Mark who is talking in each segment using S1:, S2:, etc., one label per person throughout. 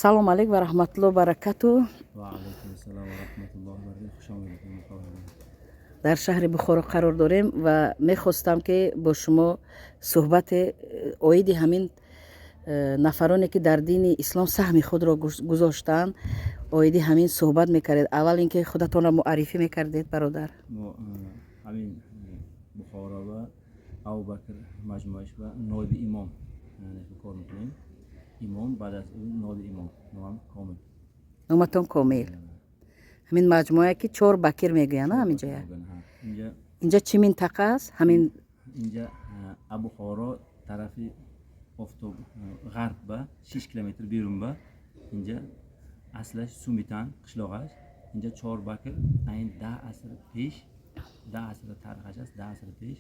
S1: Салом алейк ва раҳматулло баракату.
S2: Ва алайкум ассалом ва раҳматуллоҳи ва баракатуҳ. Хуш омадед.
S1: Дар шаҳри Бухоро қарор дорем ва мехостам, ки бо шумо суҳбате оиди ҳамин нафароне, ки дар дини ислом саҳми худро гузоштаанд, оиди ҳамин суҳбат мекардед. Аввал ин ки худатонро муаррифӣ мекардед, бародар.
S2: Мо ҳамин Бухоро ва Абубакр маҷмӯааш ва ноиби имом кор мекунем. Имом, баъд аз ӯ ноиби имом. Номам Комил.
S1: Номатон Комил. Ҳамин маҷмӯае, ки Чор Бакир мегӯянд, ҳаминҷоя?
S2: Инҷа.
S1: Инҷа чӣ минтақа аст ҳамин?
S2: Инҷа Бухоро тарафи офтоб ғарб ба 6 километр берун ба. Инҷа аслаш Сумитан қишлоғаш. Инҷа Чор Бакир айн 10 аср пеш, 10 аср тарихаш аст, 10 аср пеш,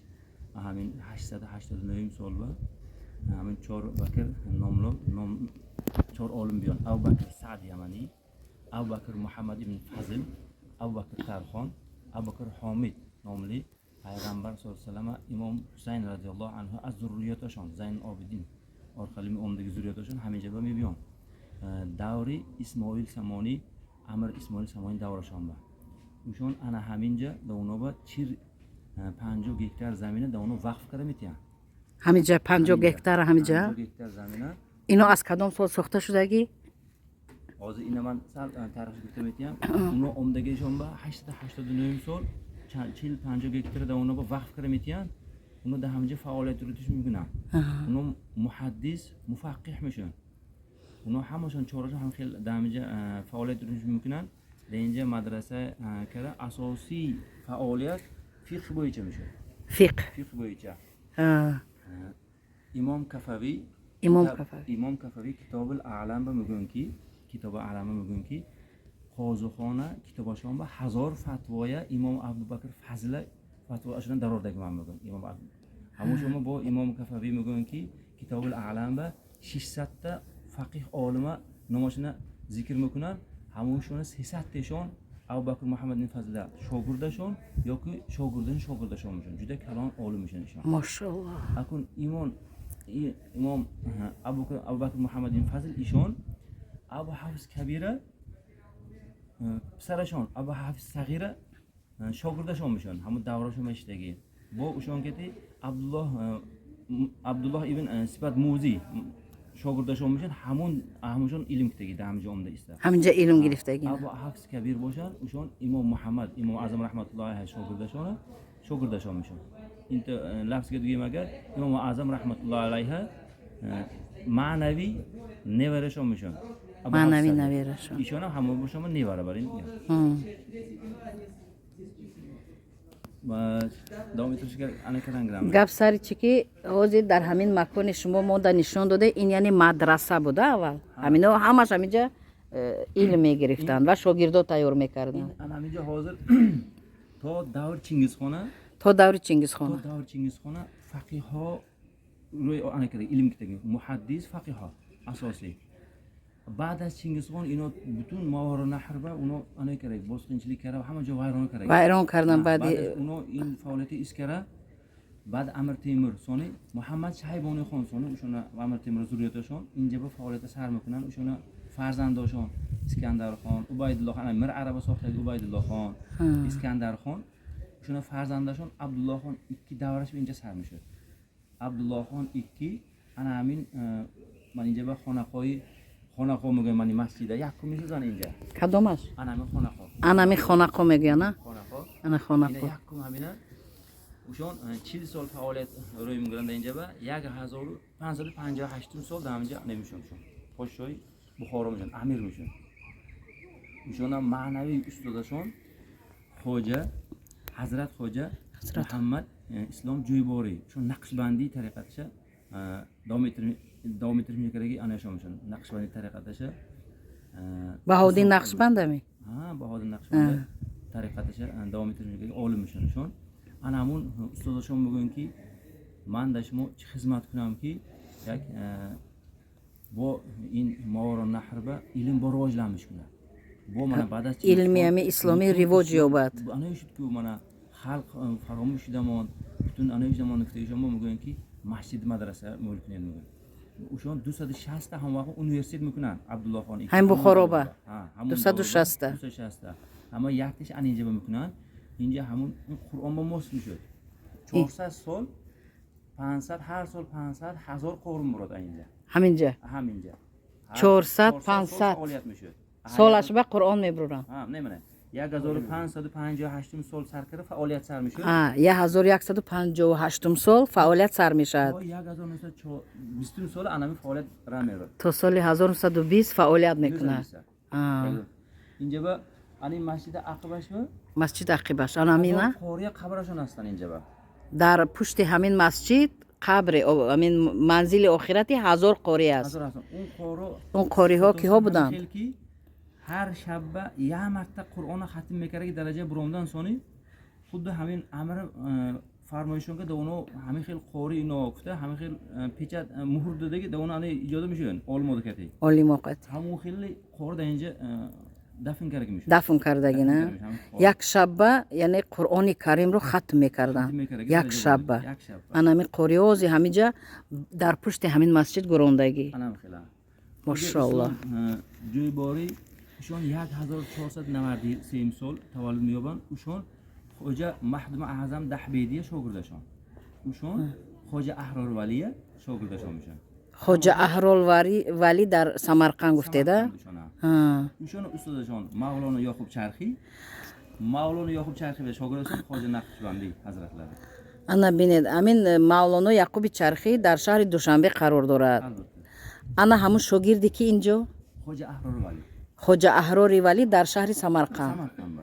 S2: ҳамин 889 сол ба ҳамин Чор Бакир номло ном чор олим биён: Абубакр Саъд Яманӣ, Абубакр Муҳаммад ибн Фазл, Абубакр Тархон, Абубакр Ҳомид номли пайғамбар саллаллоҳу алайhi vasallam Imom Husayn roziyallohu anhu аз zurriyatashon, Zayn Obidin orqali omdagi zurriyatashon ҳаминҷа ба мебиён. Даври Исмоил Самонӣ, Амир Исмоил Самонӣ даврашон ба ушон ана ҳаминҷа да уно чир 50 гектар замина да уно вақф карда метиҳанд.
S1: Ҳаминҷа 50 гектар ҳаминҷа?
S2: Гектар замина.
S1: Ино аз кадом сол сохта шудагӣ?
S2: Ҳозир ина ман сал таърихш гуфта метиҳам. Уно омдагишон ба 889 сол 40-50 гектар да уно ба вақф карда метиҳанд. Уно дар ҳаминҷа фаъолият юритиш мекунанд. Уно муҳаддис, муфаққиҳ мешаванд. Уно ҳамашон чорашон ҳам хел дар ҳаминҷа фаъолият юритиш мекунанд. Дар инҷа мадраса карда, асосии фаъолият фиқҳ bo'yicha мешавад.
S1: Фиқҳ.
S2: Фиқҳ bo'yicha. Имом Кафавӣ.
S1: Имом Кафавӣ.
S2: Имом Кафавӣ Китобул Аълам ба мегӯянд, ки Китоби Аълам мегӯянд, ки қозихона китобашон ба 1000 фатвоя Имом Абубакр Фазла фатвоашона дарордагиман мегӯянд. Имом ҳамон шумо бо Имом Кафавӣ мегӯянд, ки Китобул Аълам ба 600 та фақиҳ олима номошона зикр мекунанд. Ҳамон шуна 300 тешон Абубакр Муҳаммад ибн Фазла шогирдашон ёки шогирдани шогирдашон мешаванд. Juda калон олим мешаванд ишон.
S1: Мошаллоҳ.
S2: Акун имон имом Абубакр Муҳаммад ибн Фазл ишон Абу Ҳафс Кабира писарашон Абу Ҳафс Сағира шогирдашон мешаванд. Ҳамон даврашон мешидагӣ бо ушон кати Абдуллоҳ ибн Сипат Музӣ шогирдашон мешаванд. Ҳамон ҳамоншон илм китаги дар ҳаминҷо омда иста.
S1: Ҳаминҷа илм гирифтагӣ.
S2: Абу Ҳафс Кабир бошанд, ушон Имом Муҳаммад, Имом Аъзам раҳматуллоҳи алайҳи шогирдашон мешаванд. Ин лафзга дугем, агар Имом Аъзам раҳматуллоҳи алайҳи маънавӣ неварашон мешаванд. Абу Ҳафс
S1: Маънавӣ
S2: Сағир.
S1: Наверашон.
S2: Ишонам ҳамон бошама невара бар ин. Ва давом ettirishga ana karangram.
S1: Гап сари чӣ, ки ҳозир дар ҳамин макони шумо мода нишон дода, ин яъне мадраса буда аввал. Ҳамино ҳамаш ҳаминҷа илм мегирифтанд ва шогирдо тайёр мекарданд.
S2: Ана ҳаминҷа ҳозир то давр Чингизхона.
S1: То даври
S2: То
S1: Чингизхона.
S2: Давр Чингизхона фақиҳҳо рӯи ана карда илм китаги, муҳаддис, фақиҳҳо асосӣ. Баъд аз Чингизхон ино бутун Мовароуннаҳр ба уно ана карда, босқинчилик карда, ҳама ҷо вайрон карда.
S1: Вайрон кардан.
S2: Баъд
S1: Баъди
S2: аз уно ин фаъолияти искара. Баъд Амир Темур, сони Муҳаммад Шайбони хон, сони ошона Амир Темур зуррияташон инҷа ба фаъолията сар мекунанд. Ошона фарзандошон Искандархон, Убайдуллохон, ана Мир Араба сохтаги Убайдуллохон, Искандархон, ошона фарзандашон Абдуллохон ikki davrаш инҷа сар мешуд. Абдуллохон ikki ана ҳамин ман инҷа ба хонақои хонақо мегӯям, мани масҷида якум мешуд ана инҷа.
S1: Кадомаш?
S2: Ана ҳамин хонақо.
S1: Анами хонақо мегӯян, а?
S2: Хонақо.
S1: Ана
S2: ина
S1: хонақо.
S2: Якум ҳамина ушон 40 сол фаъолият рӯй мегиранд инҷа ба 1558 сол дар ҳаминҷа намешон шон подшоҳи Бухоро мешон, амир мешон. Ушонам маънавии устодашон Хоҷа Ҳазрат Хоҷа
S1: Ҳазрат.
S2: Муҳаммад Ислом Ҷӯйборӣ. Ушон Нақшбандӣ тариқаташа давом ettirish keragi ana shon mешон Naqshbandӣ tariqatasha.
S1: Баҳоддин Нақшбандами?
S2: Ha, Bahodir Naqshband tariqatasha davom ettirish kerak olim mешон. Ana ҳамун ustozashon bugunki ман да шумо чӣ хизмат кунам, ки як бо ин Мовароуннаҳр ба илм бо rivojlanish кунад, бо мана баъд аз
S1: Илми ҳами исломӣ ривоҷ ёбад.
S2: Ана шуд ку мана халқ фаромӯш шудамон бутун ана замон гуфтагишон мо мегӯянд, ки масҷид, мадраса мӯл кунед мегӯянд. Ушон 260 та ҳам вақт университет мекунанд, Абдуллохон.
S1: Ҳамин Бухороба?
S2: Ҳа.
S1: 260 та.
S2: 260 та. Ҳама якташ ан инҷа мекунанд. Инҷа ҳамун Қуръон ба мос мешуд. 400 сол, 500, ҳар сол 500 ҳазор қорун мурод инҷа.
S1: Ҳаминҷа?
S2: Ҳаминҷа.
S1: 400, 500.
S2: Фаъолият мешуд.
S1: Солаш ба Қуръон мебуранд.
S2: Ҳа, немана. 1558 сол сар карда фаъолият сар мешуд.
S1: 1158 сол фаъолият сар мешавад.
S2: То 1920 сол анами фаъолият ра мерод.
S1: То соли 1920 фаъолият мекунад.
S2: Инҷа ба ани масҷиди ақибаш ба.
S1: Масҷид ақибаш анамина.
S2: Қория қабрашон ҳастанд инҷа ба.
S1: Дар пушти ҳамин масҷид қабри, ҳамин манзили охирати 1000 қорӣ аст.
S2: Ҳазор ҳастанд. Он қоро.
S1: Он қориҳо киҳо буданд?
S2: Ки ҳар шабба як марта Қуръонро хатм мекарда, ки дараҷа буромдан сони худди ҳамин амр фармоишон ки да оно ҳамин хел қори ино гуфта, ҳамин хел печать, муҳр додаги, да оно ани иҷоза мешаванд олимода кати.
S1: Олимоқат.
S2: Ҳамон хеле қори да инҷа дафн кардаги мешуд.
S1: Дафн кардаги, на? Як шабба, яъне Қуръони Каримро хатм мекарданд як шабба.
S2: Як шабба.
S1: Анами қориҳози ҳаминҷа дар пушти ҳамин масҷид гурондагӣ.
S2: Анам хела.
S1: Мошоалло.
S2: Ҷӯйборӣ, ишон 1493 сол таваллуд меёбанд. Ушон Хоҷа Махдуми Аъзам Даҳбедия шогирдашон. Ушон Хоҷа Аҳрорвалия шогирдашон мешаванд.
S1: Хоҷа Аҳрор Валӣ дар Самарқанд гуфтеда?
S2: Ушон устодашон Мавлоно Ёқуб Чархӣ, Мавлоно Ёқуб Чархӣ ва шогирдашон Хоҷа Нақшбандӣ ҳазратлари.
S1: Ана бинед, ҳамин Мавлоно Яқуби Чархӣ дар шаҳри Душанбе қарор дорад.
S2: Албатта.
S1: Ана ҳамун шогирде ки инҷо?
S2: Хоҷа Аҳрорвалӣ.
S1: Хоҷа Аҳрори Валӣ дар шаҳри Самарқанд.
S2: Самарқанд ба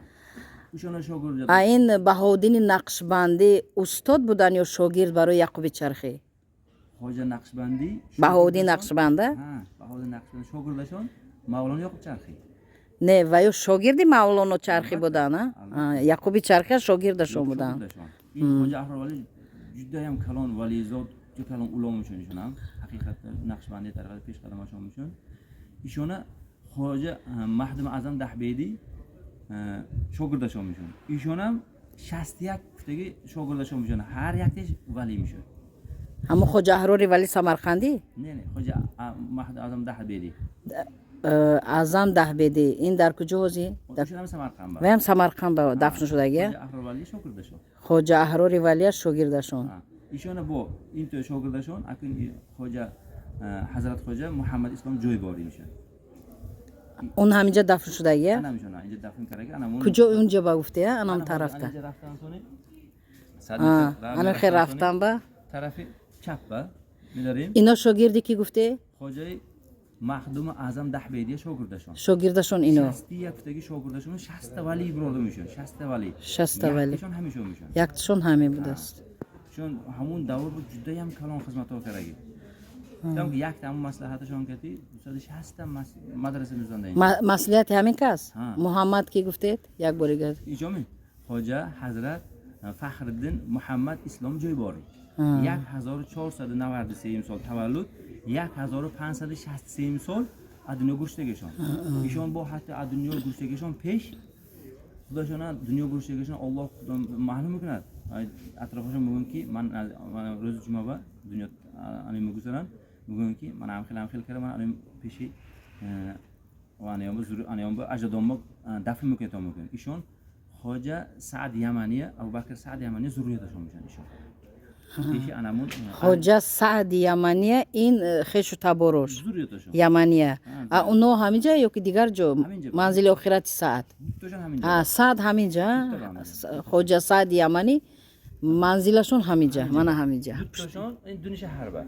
S2: ушона шогирд.
S1: А ин Баҳоуддини Нақшбандӣ устод будан ё шогирд барои Яқуби Чархӣ?
S2: Хоҷа Нақшбандӣ.
S1: Баҳоуддин Нақшбанда.
S2: Ҳа, Баҳоуддин Нақшбандӣ шогирдашон Мавлоно Ёқуб Чархӣ.
S1: Не, ва ё шогирди Мавлоно Чархӣ будан, а? Яқуби Чархия шогирдашон буданд.
S2: Шогирдашон. Ин Хоҷа Аҳрорвалӣ judayam kalon valiyzot, juda kalon ulom uchun ishon ham haqiqatda naqshbandiy tariqati peshqadamashon uchun. Ishona Xo'ja Mahdum A'zam Dahbediy shogirdashon uchun. Ishon ham 61 kuftagi shogirdashon uchun, har yaktash vali uchun.
S1: Ҳамун Хоҷа Аҳрори Вали Самарқандӣ?
S2: Не, Хоҷа Махдум Аъзам Даҳбедӣ.
S1: Аъзам Даҳбедӣ ин дар куҷо ҳозӣ?
S2: Ишон ham Samarqand.
S1: Ваям Самарқанд ба дафн шудагия?
S2: Хоҷа Аҳрорвали шогирдашон.
S1: Хоҷа Аҳрори Валия шогирдашон.
S2: Ишона бо инто шогирдашон акун Хоҷа Ҳазрат Хоҷа Муҳаммад Ислом Ҷойборӣ мешавад.
S1: Он ҳаминҷа дафн шудагия?
S2: Анам ишона инҷа дафн кардаги, анам.
S1: Куҷо, унҷа ба гуфтия, анам тарафта?
S2: Инҷа рафтан сони.
S1: Ана хел рафтан ба
S2: тарафи чап ба медарем.
S1: Ино шогирди ки гуфте?
S2: Хоҷаи Махдуми Аъзам Даҳбедия шогирдашон.
S1: Шогирдашон ино.
S2: 61 куфтаги шогирдашон, 60 вали бирорда мешавад, 60 вали.
S1: 60 вали.
S2: Якташон ҳамешон мешавад.
S1: Якташон ҳамин будааст.
S2: Чун ҳамун давр буд, judayam калон хизматҳо кардаги. Гуфтам ки якта ҳамун маслиҳаташон кардӣ, 260 та мадраса мезонда.
S1: Маслиҳати ҳамин кас?
S2: Ҳа.
S1: Муҳаммад ки гуфтед, як бори дигар.
S2: Иҷоми Хоҷа Ҳазрат Фахриддин Муҳаммад Ислом Ҷойборӣ, 1493 сол таваллуд, 1563 сол аз дунё гузаштагишон. Ишон бо ҳатто аз дунё гузаштагишон пеш худошона дунё гузаштагишон Оллоҳ худо маълум мекунад. Атрофашон мегӯянд ки ман рӯзи ҷумъа ба дунё ани мегузарам, мегӯянд ки ман ҳамхел ҳамхел кардам, ман ани пеши аниёнба аҷдодонба дафн мекунед то мекунед. Ишон Хоҷа Саъд Ямания, Абубакр Саъд Ямания зуррияташон мешаванд. Ишон пеши анамун.
S1: Хоҷа Саъди Ямания ин хешу таборош.
S2: Зуррияташон.
S1: Ямания, а оно ҳаминҷа ё ки дигар ҷо?
S2: Ҳаминҷа.
S1: Манзили охирати Саъд.
S2: Дутташон ҳаминҷа.
S1: А Саъд ҳаминҷа?
S2: Дутташон ҳаминҷа.
S1: Хоҷа Саъди Яманӣ манзилашон ҳаминҷа, мана ҳаминҷа.
S2: Дутташон ин дуни шаҳр ба.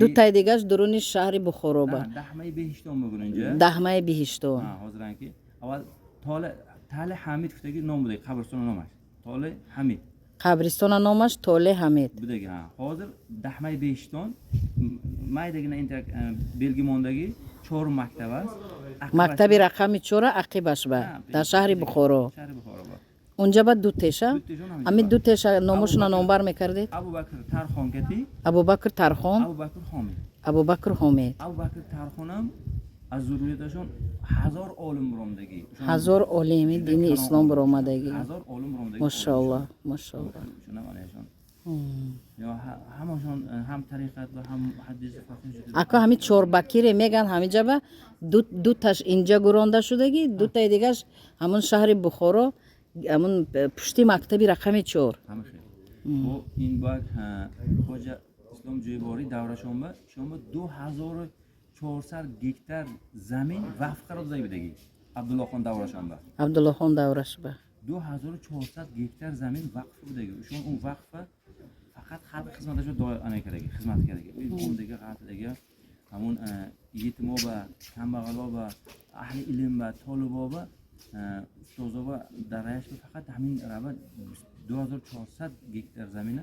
S1: Дутаи дигаш дуруни шаҳри Бухороба.
S2: Даҳмаи Беҳиштон мегӯянд инҷа.
S1: Даҳмаи Биҳиштон.
S2: Ҳозиран ки аввал Толи Тали Ҳамид гуфтаги ном будаги, қабристона номаш Толи Ҳамид.
S1: Қабристона номаш Толе Ҳамид.
S2: Будаги, ҳа. Ҳозир Даҳмаи Беҳиштон майдагина инта белги мондаги чор мактаб аст.
S1: Мактаби рақами чора ақибаш ба дар шаҳри Бухоро.
S2: Шаҳри Бухоро ба.
S1: Унҷа ба ду теша.
S2: Дутешон ҳаминҷа
S1: Ами
S2: ба.
S1: ду теша номошона номбар мекардед?
S2: Абубакр Тархон кати.
S1: Абубакр Тархон.
S2: Абубакр Ҳомид.
S1: Абубакр Ҳомид.
S2: Абубакр Тархонам аз зуррияташон 1000 олим буромдагӣ.
S1: 1000 олими дини ислом буромадагӣ.
S2: 1000 олим буромдагӣ.
S1: Мошоалло, мошоалло.
S2: Ушонам алайшон. Ё ҳамашон ҳам тариқат ва ҳам ҳадис фақеҳ шуда.
S1: Ако, ҳами Чорбакире меган, ҳамиҷаба дуташ инҷа гуронда шудагӣ, дутаи дигаш ҳамун шаҳри Бухоро, ҳамун пушти мактаби рақами 4.
S2: Ҳама хел. Бо ин бак Хоҷа Ислом Ҷӯйборӣ даврашонба шонба 2400 гектар замин вақф қарор дода будагӣ Абдуллохон даврашонба.
S1: Абдуллохон даврашба.
S2: 2400 гектар замин вақф будаги. Ошон он вақфа фақат халқ хизматашо доир ана кардаги, хизмат кардаги. Ондага ғалтидаги ҳамун етимоба, камбағалоба, аҳли илмба, толибоба, устозоба дараяшба фақат ҳамин рава 2400 гектар замина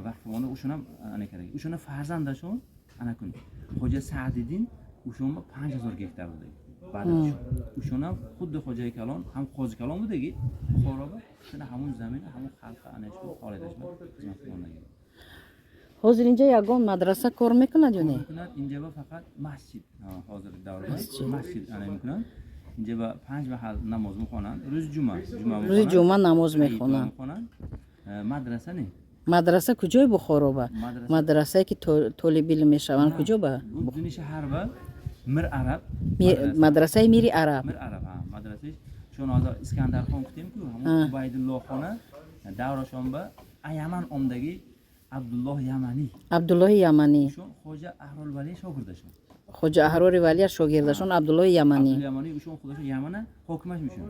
S2: вақф монда, ошонам ана кардаги. Ошона фарзандашон ана кун Хоҷа Саъдиддин ошонба 5000 гектар будаги. Баъд ошонам худди Хоҷаи калон ҳам қози калон будаги Бухороба, ошона ҳамун замина ҳамун халқа анашба фаъолияташба хизмат кунондаги.
S1: Ҳозир инҷа ягон мадраса кор мекунад ё не?
S2: Мекунад. Инҷаба фақат масҷид, ҳозир давра масҷид ана мекунанд. Инҷаба панҷ маҳал намоз мехонанд, рӯзи ҷума ҷума.
S1: Рӯзи ҷума намоз мехонанд.
S2: Мехонанд. Мадраса не.
S1: Мадраса куҷои Бухороба? Мадрасае ки толибилм мешаванд, куҷо ба?
S2: Дуни шаҳарба, Мир Араб.
S1: Мадрасаи Мири Араб.
S2: Мир Араб, мадрасаи чун ҳозир Искандархон гуфтем ку, ҳамун Убайдуллоҳхона даврашонба Яман омдаги Абдуллоҳ Яманӣ.
S1: Абдуллоҳи Яманӣ.
S2: Ушон Хоҷа Аҳрорвалӣ шогирдашон.
S1: Хоҷа Аҳрори Валия шогирдашон Абдуллоҳи Яманӣ.
S2: Яманӣ. Ушон худашон Ямана ҳокимаш мешуд.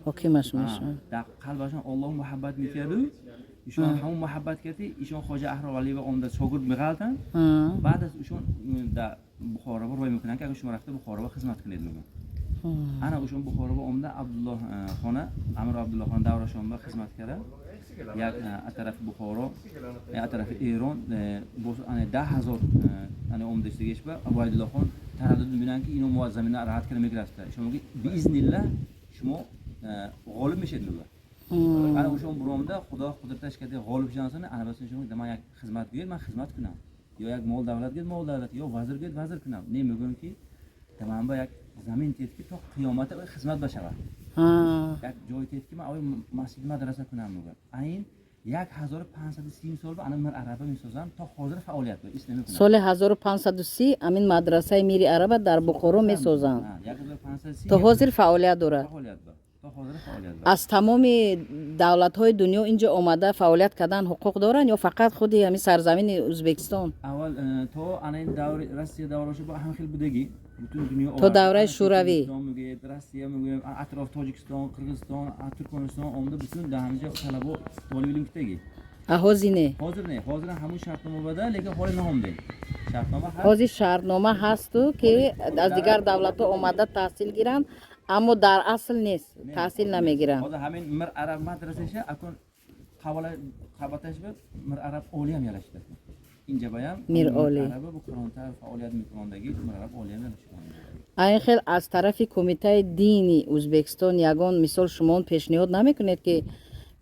S1: Ҳокимаш мешуд.
S2: Дар қалбашон Оллоҳ муҳаббат мекарду, ишон ҳамон муҳаббат карди, ишон Хоҷа Аҳрорвалива омда шогирд меғалтанд. Баъд аз ушон дар Бухороба рой мекунанд, ки агар шумо рафта Бухороба хизмат кунед, мегӯянд. Ана ушон Бухороба омда Абдуллоҳ хона, Амир Абдуллоҳ даврашон ба хизмат карда, як аз тарафи Бухоро, аз тарафи Эрон 10,000 ана омдастигишба Убайдуллохон тараддуд мебинанд, ки ино мо замина раҳат карда мегирифта. Шумо мегӯед, биизниллаҳ, шумо ғолиб мешед, мегӯяд. Ана ошон буромда, Худо қудраташ карда, ғолиб шудансона, ана бас шумо ман як хизмат гӯед, ман хизмат кунам, ё як мол давлат гӯед, мол давлат, ё вазир гӯед, вазир кунам. Не, мегӯям, ки тамамба як замин тед, ки то қиёмата хизмат башавад, як ҷой тед, ки ман ои масҷид мадраса кунам, мегӯям. Айн 1530 сол ба ана Мир Араба месозам, то ҳозир фаъолият дорад, ис намекунам.
S1: Соли 1530 амин мадрасаи Мири Араба дар Бухоро месозанд.
S2: 1530.
S1: То ҳозир фаъолият дорад.
S2: Фаъолият ба то ҳозир фаъолият ба.
S1: Аз тамоми давлатҳои дунё инҷо омада фаъолият кардан ҳуқуқ доранд ё фақат худи ҳамин сарзамини Ӯзбекистон?
S2: Аввал то ана ин даври Россия даврашо ба ҳам хел будагӣ, бутун дунё.
S1: То давраи Шӯравӣ.
S2: Мегӯяд, Россия мегӯяд, атроф Тоҷикистон, Қирғизистон, Туркманистон омада, бутун дар ҳаминҷо талабо, толиби илм кутагӣ.
S1: А ҳозир не?
S2: Ҳозир не, ҳозир ҳам ҳамун шартнома бада, лекин ҳоли наомдем, шартнома ҳаст.
S1: Ҳозир шартнома ҳасту, ки аз дигар давлатҳо омада таҳсил гиранд, аммо дар асл нест, таҳсил намегиранд.
S2: Ҳозир ҳамин Мир Араб мадрасаша акун қавала қабаташба Мир Араб олиям yarashdi инҷабаям.
S1: Мир Олӣ.
S2: Араба бу калонтар фаъолият мекунондагӣ Мир Араб олиям yarashdi.
S1: Айн хел аз тарафи Кумитаи дини Ӯзбекистон ягон мисол шумоон пешниҳод намекунед, ки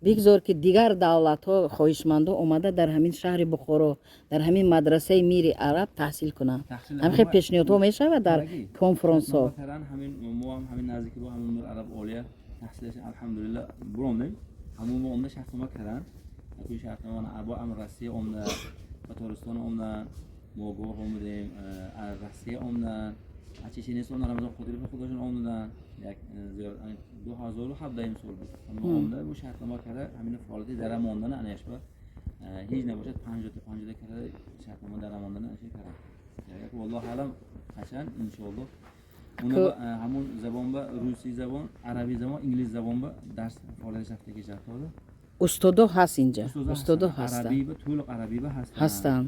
S1: бигзор, ки дигар давлатҳо хоҳишмандо омада дар ҳамин шаҳри Бухоро, дар ҳамин мадрасаи Мири Араб таҳсил кунанд? Ҳамин хел пешниҳодҳо мешавад дар конфронсҳо?
S2: Масалан, ҳамин мо ҳам ҳамин наздики бо ҳамин Мир Араб олия таҳсилаш, алҳамдулилла, буромдем. Ҳамун мо омда шартнома кардан, акун шартнома бо ам Россия омда, Татористон омда, мо гоҳ омадем, Россия омдан, аз Чеченистон Рамазон Қодиров худашон омадан, як зиёд 2017 сол буд. Омда бу шартнома карда, ҳамин фаъолияти дара мондана анаяшба ҳеҷ набошад, панҷота панҷота карда, шартнома дара мондана аша карда. Валлоҳу алам, қачан, иншоаллоҳ. Уна ҳамун забонба, русӣ забон, арабӣ забон, инглиз забонба дарс фаъолияташ рафта кешад ҳозир.
S1: Устодо ҳаст инҷа, устодо ҳастанд?
S2: Арабиба, to'liq арабиба ҳастанд.
S1: Ҳастанд.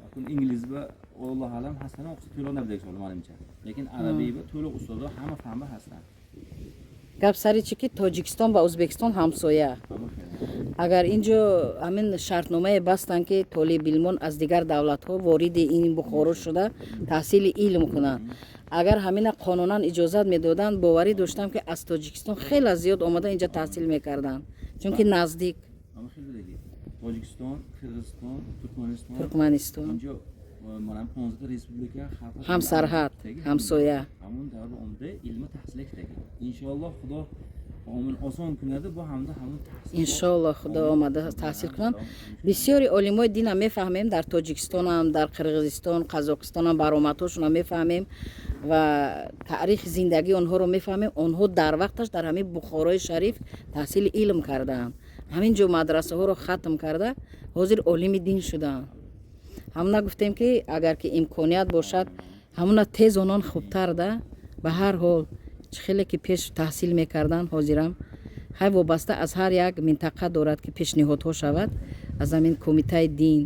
S2: Акун инглизба, аллоҳу алам, ҳастанд, o'qisa to'liq nabudagi so'li manimcha, lekin арабиба to'liq ustodlar hamma fanba ҳастанд.
S1: Гап сари чӣ, ки Тоҷикистон ва Ӯзбекистон ҳамсоя. Агар инҷо ҳамин шартномае бастанд, ки толибилмон аз дигар давлатҳо вориди ин Бухоро шуда таҳсили илм кунанд, агар ҳамина қонунан иҷозат медоданд, боварӣ доштам, ки аз Тоҷикистон хеле зиёд омада инҷа таҳсил мекарданд, чунки наздик.
S2: Ама хел будагӣ Тоҷикистон, Қирғизистон, Туркманистон.
S1: Туркманистон.
S2: Инҷо mana 15 respublika xalqi
S1: ҳамсарҳад, ҳамсоя.
S2: Ҳамун давр омада илми таҳсил кутagi, иншоаллоҳ, Худо. Омин, осон кунад, бо ҳамда ҳамун таҳсил.
S1: Иншоалло, Худо омада таҳсил кунанд. Бисёри олимои дина мефаҳмем, дар Тоҷикистонам, дар Қирғизистон, Қазоқистонам баромадҳошонам мефаҳмем ва таърихи зиндагии онҳоро мефаҳмем. Онҳо дар вақташ дар ҳамин Бухорои Шариф таҳсили илм кардаанд, ҳамин ҷо мадрасаҳоро хатм карда, ҳозир олими дин шудаанд. Ҳамона гуфтем, ки агар ки имконият бошад, ҳамона тез онон хубтар да. Ба ҳар ҳол, чӣ хеле ки пеш таҳсил мекарданд, ҳозирам хай вобаста аз ҳар як минтақа дорад, ки пешниҳодҳо шавад аз ҳамин кумитаи дин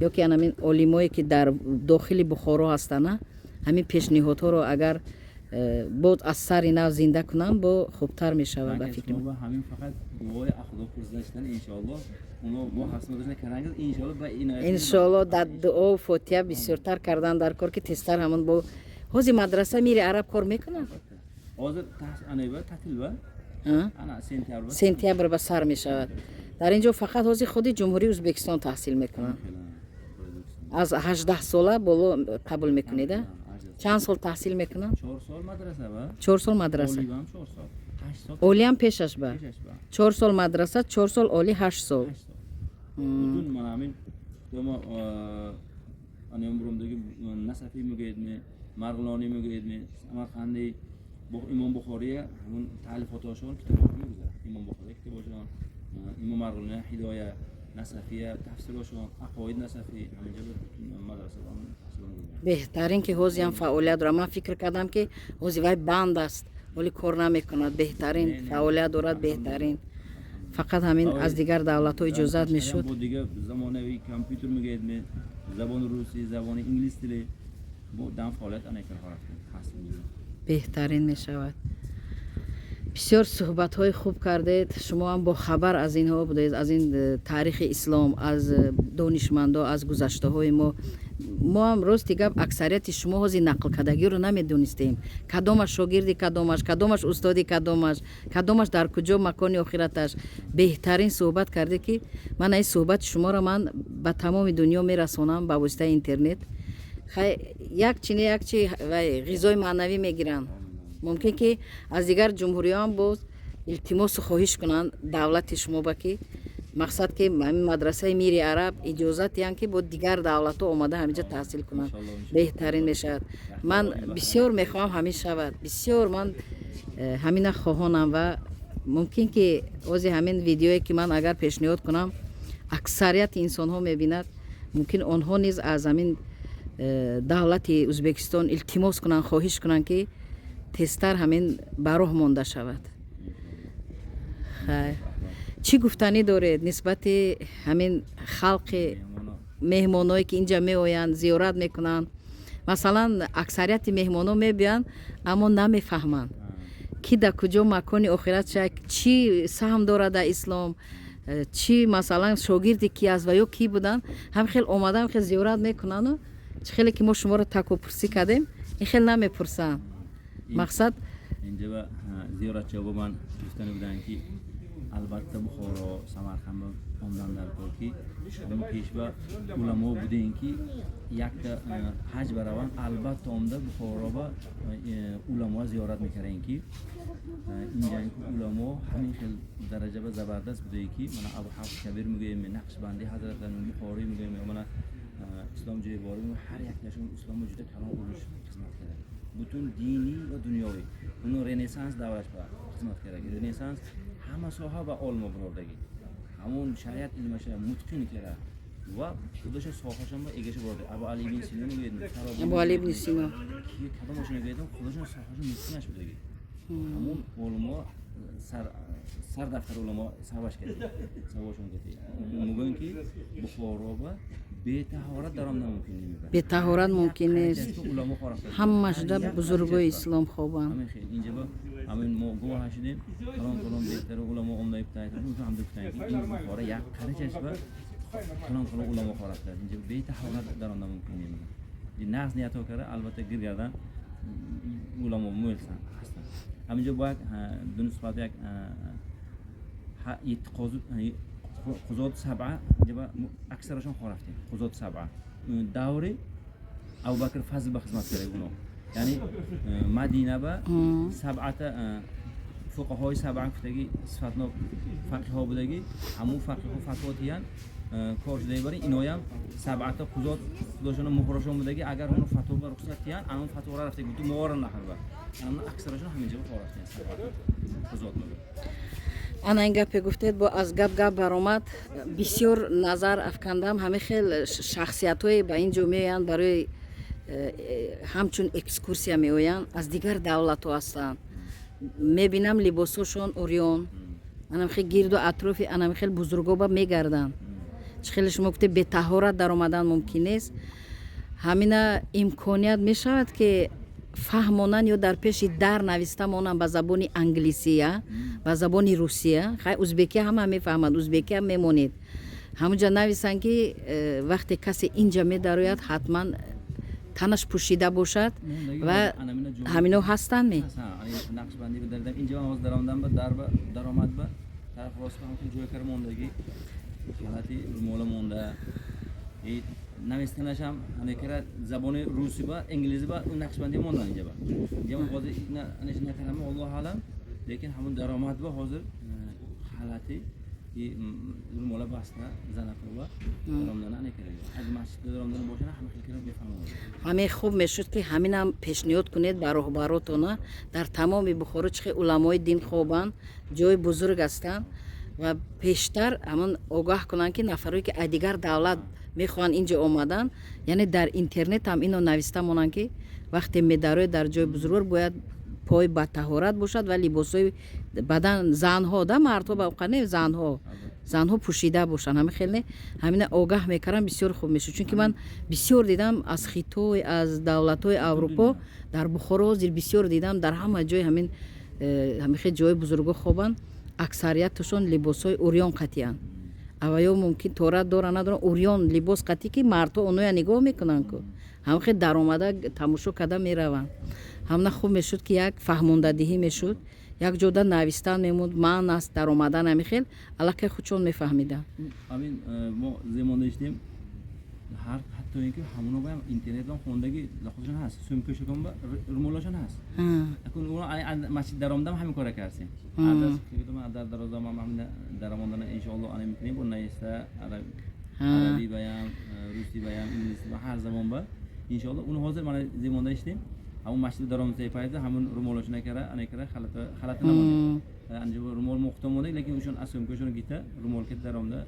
S1: ё ки ҳамин олимое, ки дар дохили Бухоро ҳастанд, ҳамин пешниҳодҳоро агар боз аз сари нав зинда кунанд, бо хубтар мешавад, ба фикри ман.
S2: Ҳамин фақат дуои Худо пурсида, иншоалло, оно бо ҳасмадошна карангиз, иншоалло, ба иноят.
S1: Иншоалло, дар дуо фотиҳа бисёртар кардан дар кор, ки тезтар ҳамон бо ҳозир мадраса Мири Араб кор мекунад.
S2: Ҳозир анаба татил ба ана сентябр.
S1: Сентябр ба сар мешавад. Дар ин ҷо фақат ҳозир худи Ҷумҳурии Ӯзбекистон таҳсил мекунанд. Аз 18 сола боло қабул мекунед, а? Чанд сол таҳсил мекунанд?
S2: 4 сол мадраса ба.
S1: 4 сол мадраса.
S2: Олиам 4 сол, 8 сол.
S1: Олиам пешаш ба.
S2: Пешаш ба.
S1: 4 сол мадраса, 4 сол олӣ, 8 сол.
S2: 8 сол. Бутун мана ҳамин дома ана умрумдаги Насафӣ мегӯедми, Марғилонӣ мегӯедми, Самарқандӣ, Имом Бухория, ҳамун таълифотошон, китобҳо мегузарад. Имом Бухория китобошон, Имом Марғилония Ҳидоя, Насафия тафсирошон, Ақоид Насафӣ ҳаминҷа мадраса таҳсил мегузарад.
S1: Беҳтарин, ки ҳозиам фаъолият дорад. Ман фикр кардам, ки ҳози вай банд аст, ҳоли кор намекунад. Беҳтарин, фаъолият дорад, беҳтарин. Фақат ҳамин аз дигар давлатҳо иҷозат мешуд.
S2: Бо дига замонави компютер мегӯедми, забони русӣ, забони инглис тили бо дам фаъолият ана кар ҳаст.
S1: Беҳтарин мешавад. Бисёр суҳбатҳои хуб кардед. Шумо ҳам бохабар аз инҳо будед, аз ин таърихи ислом, аз донишмандо, аз гузаштаҳои мо. Мо ҳам, рости гап, аксарияти шумо ҳозир нақлкардагиро намедонистем, кадомаш шогирди кадомаш, кадомаш устоди кадомаш, кадомаш дар куҷо макони охираташ. Беҳтарин суҳбат кардед, ки ман ин суҳбати шуморо ман ба тамоми дунё мерасонам ба воситаи интернет. Хай, як чи не, як чи вай ғизои маънавӣ мегиранд. Мумкин ки аз дигар ҷумҳуриҳоам боз илтимосу хоҳиш кунанд давлати шумо ба, ки мақсад ки ҳамин мадрасаи Мири Араб иҷозат диҳанд, ки бо дигар давлатҳо омада ҳаминҷа таҳсил кунанд. Беҳтарин мешавад. Ман бисёр мехоҳам ҳамин шавад. Бисёр ман ҳамина хоҳонам ва мумкин ки ози ҳамин видеое, ки ман агар пешниҳод кунам, аксарияти инсонҳо мебинад. Мумкин онҳо низ аз ҳамин давлати Ӯзбекистон илтимос кунанд, хоҳиш кунанд, ки тезтар ҳамин ба роҳ монда шавад. Хайр, чӣ гуфтанӣ доред нисбати ҳамин халқи меҳмоное, ки инҷа меоянд, зиёрат мекунанд? Масалан, аксарияти меҳмонҳо мебиёянд, аммо намефаҳманд, ки дар куҷо макони охират ша, чӣ саҳм дорад дар ислом, чӣ масалан шогирди ки аст ва ё кӣ буданд. Ҳам хел омада, хел зиёрат мекунанду чӣ хеле ки мо шуморо такопурсӣ кардем, ин хел намепурсанд. Мақсад.
S2: Инҷа ба зиёратчиҳо ба ман гуфтани буданд, ки албатта Бухоро, Самарқанд омдан дар кор, ки ҳамин пешва уламо будем, ки якта ҳаҷ бараванд, албатта омда Бухоро ба уламо зиёрат мекардем, ки инҷа уламо ҳамин хел дараҷа ба забардаст будае, ки мана Абу Ҳафс Кабир мегӯем, Нақшбандӣ ҳазрат, Бухорӣ мегӯем, мана Ислом Ҷайборӣ, ҳар якташон исломро juda калон ulush xizmat qiladi, butun diniy va dunyoviy. Uni Renessans davrаш ба xizmat kerak. Renessans hamma soha va olma birordagi hamon shariat ilmasha mutqin kerak va xuddi sohashamba egasha bordi. Abu Ali ibn Sino мегӯяд.
S1: Абу Али ибн Сино.
S2: Кадом ошона мегӯяд, худашон соҳаша мутқинаш будagi. Ҳамон олимо сар сардафтар уламо саваш кардем, савошон кардем. Мегӯянд, ки Бухоро ба бетаҳорат даромадан мумкин намебарад.
S1: Бетаҳорат мумкин нест.
S2: Уламо хорам.
S1: Ҳамашда бузургои ислом хобанд.
S2: Ҳамин хел инҷа ба ҳамин мо гувоҳ шудем, калон калон беҳтар уламо омда гуфтанд, ҳам гуфтанд, ки ин Бухоро як қарачаш ба калон калон уламо хорафтад, инҷа бетаҳорат даромадан мумкин намебарад. Нағз ниятҳо карда, албатта гир гардан уламо мӯлсан ҳастанд. Ҳаминҷо бояд ду нисбат як yetti qozi, quzot sab'a, инҷа аксарашон хорафтем. Қузот саб'a даври Абубакр Фазл ба хизмат карда уно, яъне Мадина ба саб'ата. Фуқаҳои сабъа гуфтаги сифатнок фақиҳо будаги, ҳамун фақиҳо фатво тиян, кор шуда барин. Иноям сабъата қузот худошона муҳрошон будаги, агар оно фатво ба рухсат тиян, анон фатвора рафтаги бутун мовара наҳр ба анон аксарашон ҳамин ҷо рафтиян, сабъата қузот мегӯяд.
S1: Ана ин гапе гуфтед, бо аз гап гап баромад. Бисёр назар афкандам, ҳамин хел шахсиятҳое ба ин ҷо меоянд, барои ҳамчун экскурсия меоянд, аз дигар давлатҳо ҳастанд. Мебинам, либосҳошон урён, анам хел гирду атрофи анам хел бузургоба мегарданд. Чӣ хеле шумо гуфтед, бетаҳорат даромадан мумкин нест. Ҳамина имконият мешавад, ки фаҳмонанд ё дар пеши дар нависта монанд ба забони англисия, ба забони русия. Хай, узбекия ҳама мефаҳмад, узбекия мемонед, ҳамунҷа нависанд, ки вақте касе инҷа медарояд, ҳатман танаш пӯшида бошад. Ва ҳамино ҳастанд ме?
S2: Нақшбандӣ дардам инҷа ҳоз даромадам ба дар, ба даромад, ба тараф рост ҳамчун ҷой кар мондагӣ, ҳолати румола монда. Навистанашам анекара забони руси ба инглизи ба нақшбандӣ мондан. Инҷа ба инҷа ҳозир накарам, аллоҳу аълам, лекин ҳамун даромад ба ҳозир ҳолати румола баста занакова даромадана анекара аз масҷид даромадана бошана, ҳама хел кара мефаҳманд.
S1: Ҳамин хуб мешуд, ки ҳаминам пешниҳод кунед ба роҳбаротона. Дар тамоми Бухоро чӣ хел уламои дин хобанд, ҷои бузург ҳастанд ва пештар ҳамон огаҳ кунанд, ки нафарое ки аз дигар давлат мехоҳанд инҷо омадан, яъне дар интернет ҳам ино нависта монанд, ки вақте медароед дар ҷои бузургвор, бояд пой ба таҳорат бошад ва либосҳои бадан занҳо да, мардҳо ба не, занҳо пӯшида бошанд. Ҳамин хел не, ҳамина огаҳ мекардам, бисёр хуб мешуд, чунки ман бисёр дидам аз Хитой, аз давлатҳои Аврупо дар Бухоро ҳозир бисёр дидам, дар ҳама ҷой ҳамин хел ҷои бузурго хобанд, аксарияташон либосҳои урён қатианд. Аваё мумкин торат дора, надоранд, урён либос қатӣ, ки мардҳо оноя нигоҳ мекунанд ку, ҳамин хел даромада тамошо карда мераванд. Ҳамна хуб мешуд, ки як фаҳмондадиҳӣ мешуд, як ҷода навистан мемуд, маън аст даромадан, ҳамин хел аллакай худшон мефаҳмиданд.
S2: Ҳамин мо земон доштем, ҳар ҳатто ин ки ҳамоно баям интернетам хондаги худшон ҳаст, сӯмкашакон ба румолашон ҳаст. Акун масҷид даромадам, ҳамин кора кардем. Дар дарозам ҳамин даромадана иншоалло ана мекунем бо наиста араби баям, русӣ баям, инглисӣ ба ҳар забон ба иншоалло. Уни ҳозир мана земонда иштем, ҳамун масҷиди даромада пайда ҳамун румолашона кара, ана кара, халата намонем, анҷо румол мухта монда, лекин ушон аз сӯмкашон гита румол ки даромада.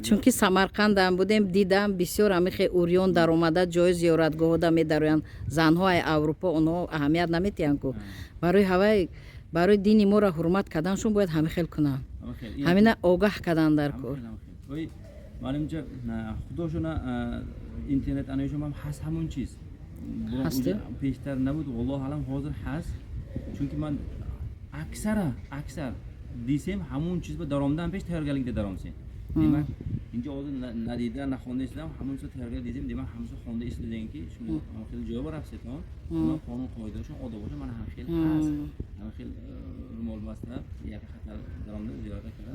S1: Чунки Самарқандам будем, дидам, бисёр ҳамин хел урён даромада ҷои зиёратгоҳода медароянд занҳои Аврупо. Онҳо аҳамият наметиҳанд ку, барои ҳавай, барои дини моро ҳурмат карданшон бояд ҳамин хел кунанд, ҳамина огаҳ кардан дар кор.
S2: Маълумча, худошона интернет анаишон ҳам ҳаст ҳамун чиз. Пештар набуд, валлоҳу аълам, ҳозир ҳаст, чунки ман аксара аксар дисем, ҳамун чиз ба даромадан пеш тайёргарlikda даромсем. Демак, инҷо ҳозир надида, нахонда истодам, ҳамун чизо тайёргар дидем. Демак, ҳамун чизо хонда истодем, ки шумо ҳамон хел ҷой рафтетон, қонун қоидаашон, одобошон мана ҳам хел ҳаст, ҳамин хел румол баста як хатар даромада зиёрат карда,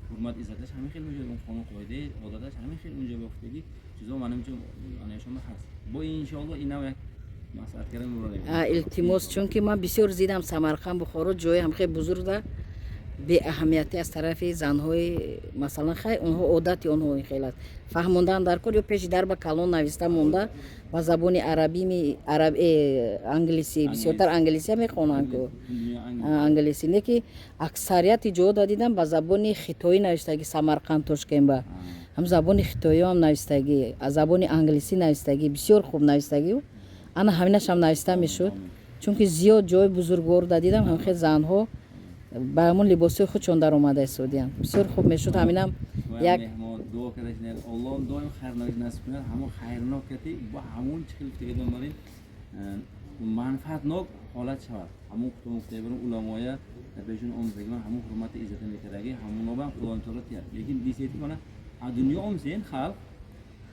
S2: ҳурмат иззаташ ҳамин хел мешуд, қонун қоидаи одаташ ҳамин хел унҷо бофтагӣ чизо манамчо анаишон ҳаст. Бо иншоалло инам як
S1: Илтимос, чунки ман бисёр зидам, Самарқанд, Бухоро, ҷои ҳам хел бузургда беаҳамиятӣ аз тарафи занҳои, масалан, хай, онҳо одати онҳо ин хел аст. Фаҳмондан дар кор ё пеши дар ба калон нависта монда ба забони арабими араб, англисӣ, бисёртар англисия мехонанд ку, англисӣ не, ки аксарияти ҷода дидам, ба забони хитоӣ навиштагӣ, Самарқанд, Тошкенба ҳам забони хитоиам навистагӣ, забони англисӣ навистагӣ, бисёр хуб навистагӣ. Ана ҳаминашам нависта мешуд, чунки зиёд ҷои бузургворда дидам, ҳамхел занҳо ба ҳамон либосҳои худшон даромада истодиянд. Бисёр хуб мешуд ҳаминам як.
S2: Дуо карда, Оллоҳ доим хайрнок насиб кунад, ҳамон хайрнок кати бо ҳамон чӣ хел гуфтагидон барин манфаатнок ҳолат шавад. Ҳамон худо уламоя пешон омзагиман, ҳамон ҳурмати иззата мекардаги, ҳамонобам Худои таоло тияд. Лекин дисед, ки мана а дунё омсен, халқ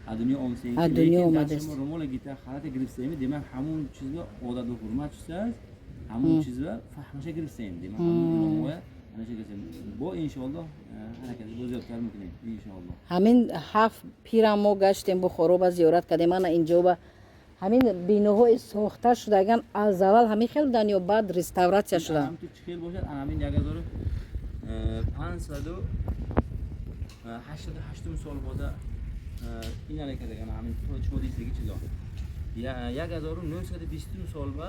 S2: а дунё омсен,
S1: а дунё омадааст,
S2: румола гита халата гирифтаеми. Демак, ҳамон чизба одату ҳурмат чизааст, ҳамон чизба фаҳмаша гирифтаем. Демак, ҳамон уламоя бо иншоаллоҳ ҳаракат бо зиёдтар мекунем, иншоаллоҳ.
S1: Ҳамин ҳафт пирам мо гаштем, Бухоро ба зиёрат кардем, ана инҷо ба Ҳамин биноҳои сохта шудаган аз аввал ҳамин хел буданд ё баъд реставратсия шуданд?
S2: Ҳам ту чӣ хел бошад, ҳамин 1588-ум сол бода ин ана кардаган, ҳамин шумо дидиги чизо. 1920-ум сол ба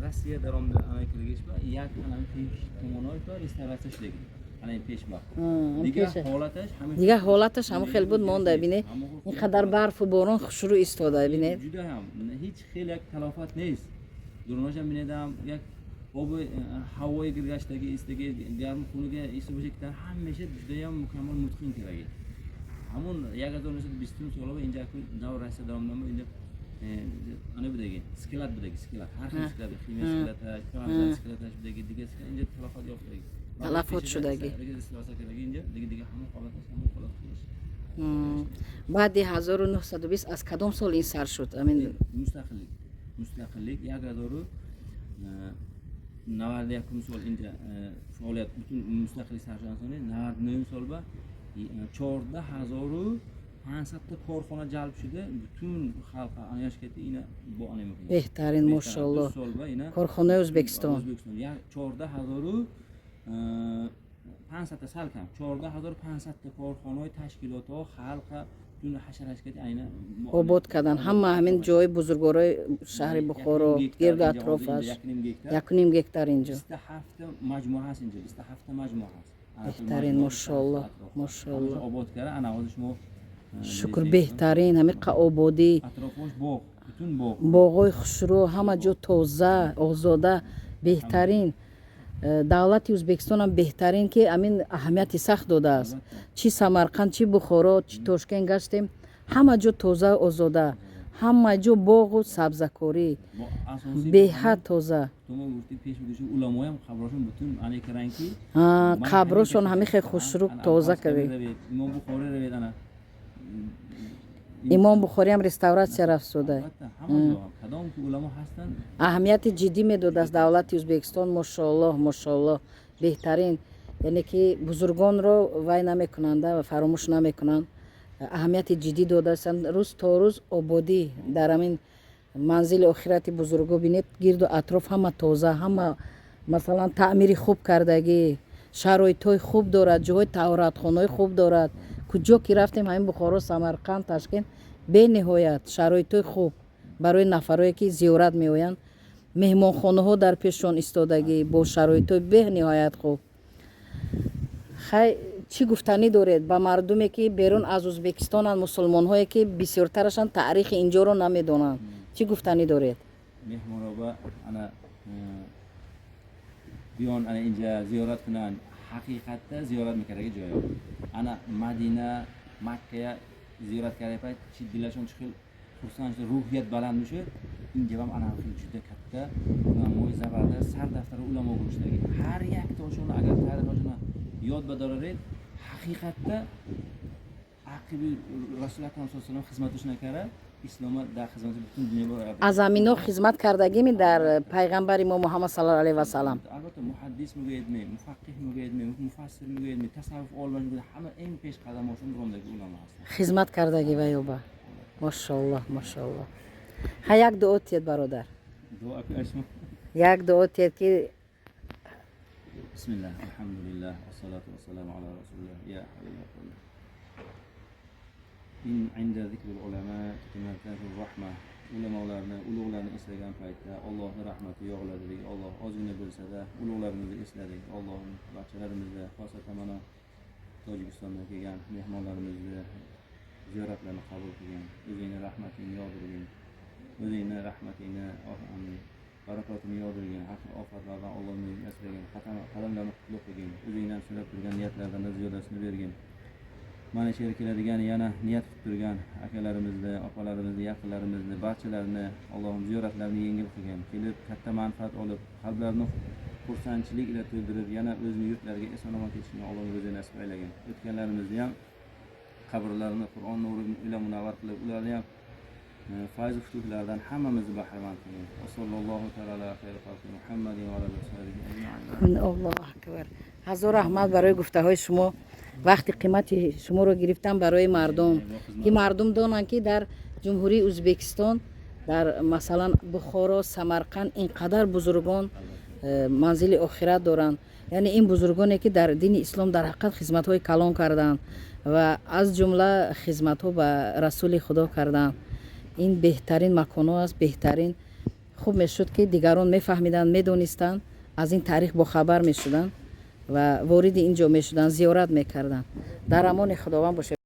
S2: Россия даромда ана кардагиш ба як ана пеш томонош ба реставратсия шудаги. Ана ин пеш ба. Дигар ҳолаташ ҳамин.
S1: Дигар ҳолаташ ҳамон хел буд, монда. Бине, ин қадар барфу борон хушрӯ истода, бинед.
S2: Ҷуда ҳам ҳеҷ хел як талофат нест. Дурношам бинедам, як оби ҳавои гиргаштаги истаги, гарм хунуга иста бошад, ки ҳамеша ҷудаям мукаммал мутқин кардаги. Ҳамон 1920 сола инҷа акун давр Россия даромдам, инҷа ана будаги, склад будаги, склад, ҳар хел склад, химия складаш, пиёза складаш будаги, дигар склад инҷа талафот ёфтаги.
S1: Талафот шудаги.
S2: Реставратсия кардаги инҷа, дига ҳамон ҳолаташ, ҳамон ҳолат худаш.
S1: Баъди 1920 аз кадом сол ин сар шуд, амин?
S2: Мустақиллик 1091-ум сол инҷа фаъолият бутун мустақилlik сар шудан сони 99-ум сол ба 14 500-та корхона jalb шуда, бутун xalq anayosh ketdi, ina бо ана мекунад.
S1: Беҳтарин, мошаллоҳ.
S2: Сол ба ина
S1: Корхонаи Ӯзбекистон.
S2: O'zbekiston 14 500-та, sal kam, 14 500-та корхонаҳои, ташкилотҳо xalqqa butun hasharashga aynan.
S1: Обод кардан ҳама ҳамин ҷои бузургворои шаҳри Бухоро, гирду атрофаш. 1,5 гектар инҷо.
S2: 27-та маҷмӯа ҳаст инҷо, 27-та маҷмӯа ҳаст.
S1: Беҳтарин, мошаллоҳ, мошаллоҳ.
S2: Обод карда, ана ҳозир шумо
S1: Шукр, беҳтарин, ҳамин қа ободӣ.
S2: Атрофош боғ, бутун боғ.
S1: Боғҳои хушрӯ, ҳама ҷо тоза, озода, беҳтарин. Давлати Ӯзбекистонам беҳтарин, ки ҳамин аҳамияти сахт додааст. Чӣ Самарқанд, чӣ Бухоро, чӣ Тошкент гаштем, ҳама ҷо тоза, озода, ҳама ҷо боғу сабзакорӣ.
S2: Бо асосӣ
S1: Беҳад тоза.
S2: Шумо гуфтӣ, пеш мегӯши, уламоям қаброшон бутун ане каран ки
S1: Қаброшон ҳамин хел хушрӯ, тоза кардем.
S2: Имом Бухорӣ равед, ана.
S1: Имом Бухориам реставратсия рафт шуда.
S2: Албатта, ҳама ҷо кадом ки уламо ҳастанд.
S1: Аҳамияти ҷиддӣ медодааст давлати Ӯзбекистон, мошоаллоҳ, мошоаллоҳ, беҳтарин. Яъне ки бузургонро вай намекунанда ва фаромӯш намекунанд, аҳамияти ҷиддӣ додаастанд. Рӯз то рӯз ободӣ дар ҳамин манзили охирати бузурго. Бинед, гирду атроф ҳама тоза, ҳама, масалан, таъмири хуб кардагӣ, шароитҳои хуб дорад, ҷоҳои таҳоратхонаҳои хуб дорад. Куҷо ки рафтем, ҳамин Бухоро, Самарқанд, Ташкент, бениҳоят шароитҳои хуб барои нафарое ки зиёрат меоянд. Меҳмонхонаҳо дар пешшон истодагӣ бо шароитҳои бениҳоят хуб. Хай, чӣ гуфтанӣ доред ба мардуме, ки берун аз Ӯзбекистонанд, мусулмонҳое, ки бисёртарашан таърихи инҷоро намедонанд? Чӣ гуфтанӣ доред?
S2: Меҳмоноба ана биён, ана инҷа зиёрат кунанд. Ҳақиқатда зиёрат мекардаги ҷойо, ана Мадина, Маккая зиёрат карда payt чи дилашон чӣ хел хурсанд шуда, рӯҳият баланд мешуд. Инҷа ҳам ана хел juda katta уламои забардаст, сардафтари уламо гузоштаги. Ҳар яктошон агар таърихошона ёд бадораред, ҳақиқатда аqibi Расули Акрам саллаллоҳу алайҳи васаллам хизматаш накарда, ислома дар хизмати бутун дунё барояд.
S1: Аз ҳамино хизмат кардагими дар пайғамбари мо Муҳаммад саллаллоҳу алайҳи васаллам.
S2: Албатта, муҳаддис мегӯед ме, муфаққиҳ мегӯед ме, муфассир мегӯед ме, тасаввуф олимаш мегӯед, ҳама эн пешқадамошон буромдаги уламо ҳастанд.
S1: Хизмат кардаги ва ёба, мошоаллоҳ, мошоаллоҳ. Ха, як дуо тиед, бародар.
S2: Дуо кунед шумо.
S1: Як дуо тиед, ки
S2: Бисмиллаҳ, алҳамдулиллаҳ, вассалату вассаламу ала расулиллаҳ. Я ҳайю я қайюм. Ин инда зикрил улама tatanazzalur rahma. Ulamolarni, ulug'larni eslagan paytda Allohning rahmati yog'iladi degan. Alloh ozgina bo'lsa-da ulug'larimizni esladik. Allohim barchalarimizni, xosatan mana Tojikistondan kelgan mehmonlarimizni ziyoratlarini qabul qilgin. O'zingni rahmatingni yog'dirgin. O'zingni rahmatingni, barakotini yog'dirgin. Har xil ofatlardan Alloh o'zing asragin. Qadamlarni qutlug' qilgin. O'zingdan so'rab turgan niyatlardan ziyodasini bergin. Mana shu yerga keladigan, yana niyat qilib turgan akalarimizni, opalarimizni, yaqinlarimizni, barchalarini Allohim ziyoratlarini yengil qilgin. Kelib katta manfaat olib, qalblarini xursandchilik ila to'ldirib, yana o'zini yurtlariga eson omon ketishini Alloh o'zi nasib aylagin. O'tganlarimizni ham qabrlarini Qur'on nuri ila munavvar qilib, ularni ham fayz futuhlardan hammamizni bahramand qilgin. Va sallallohu taala ala xayri xalqi Muhammadin va ala alihi va sahbihi ajmain.
S1: Аллоҳу акбар! Ҳазор раҳмат барои гуфтаҳои шумо. Вақти қимати шуморо гирифтам барои мардум, ки мардум донанд, ки дар Ҷумҳурии Ӯзбекистон Дар, масалан, Бухоро, Самарқанд ин қадар бузургон манзили охират доранд. Яъне ин бузургоне, ки дар дини ислом дар ҳақиқат хизматҳои калон карданд ва аз ҷумла хизматҳо ба Расули Худо карданд. Ин беҳтарин маконҳо аст, беҳтарин. Хуб мешуд, ки дигарон мефаҳмиданд, медонистанд, аз ин таърих бохабар мешуданд ва вориди ин ҷо мешуданд, зиёрат мекарданд. Дар амони Худованд бошед.